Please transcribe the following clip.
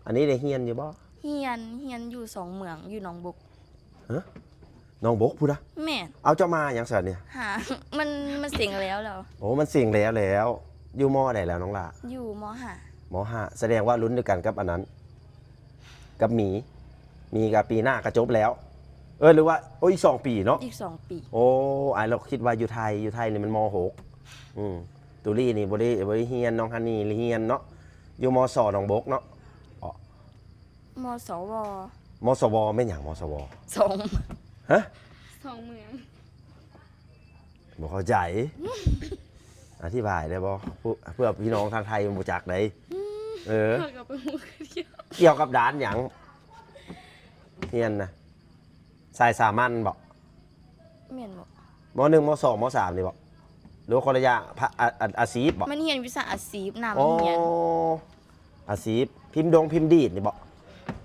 ອັນນີ້ໄດ້ຮຽນຢູ່ບໍ່? ຮຽນ ຮຽນຢູ່ສອງເມືອງ ຢູ່ໜອງບົກ. ຮະ? ໜອງບົກພຸ້ນນະ? ແມ່ນ. ເອົາ ເຈົ້າມາຫຍັງຊັ້ນນີ້? ຫາ ມັນ ມັນເສັງແລ້ວແລ້ວ. ໂອ້ ມັນເສັງແລ້ວແລ້ວ. ຢູ່ ມໍ ໃດແລ້ວນ້ອງຫຼ້າ? ຢູ່ ມໍຫ້າ. ມໍຫ້າ ສະແດງວ່າລຸ້ນດຽວກັນກັບອັນນັ້ນ ກັບໝີ. ໝີກໍປີໜ້າກໍຈົບແລ້ວ. ເອີ ຫຼືວ່າ ໂອ້ ອີກສອງປີເນາະ? ອີກສອງປີ. ໂອ້ ອ້າຍລາວຄິດວ່າຢູ່ໄທ ຢູ່ໄທນີ້ມັນ ມໍຫົກ. ອືມ ຕູລີ້ນີ້ບໍ່ໄດ້ ບໍ່ໄດ້ຮຽນ ນ້ອງຮັນນີ້ຮຽນເນາະ ຢູ່ ມໍສ ໜອງບົກເນາະ. ເອາະ ມສວ. ມສວ ແມ່ນຫຍັງ ມສວ? ສອງ ຮະ? ສອງເມືອງ. ບໍ່ເຂົ້າໃຈ ອະທິບາຍໄດ້ບໍ່? ເພື່ອ ເພື່ອພີ່ນ້ອງທາງໄທບໍ່ຈັກໄດ໋. ເອີ ຂ້ອຍກໍບໍ່ຮູ້ຄືກັນ. ກ່ຽວກັບດ້ານຫຍັງ? ຮຽນນະ ສາຍສາມັນບໍ? ແມ່ນບໍ? ມໍໜຶ່ງ ມໍສອງ ມໍສາມນີ້ບໍ? ຫຼືວ່າຄົນລະຢ່າງ? ພະ ອາ ອາ ອາຊີບບໍ? ມັນຮຽນວິຊາອາຊີບນຳ. ອໍ ຮຽນອາຊີບ ພິມດົງພິມດີດນີ້ບໍ?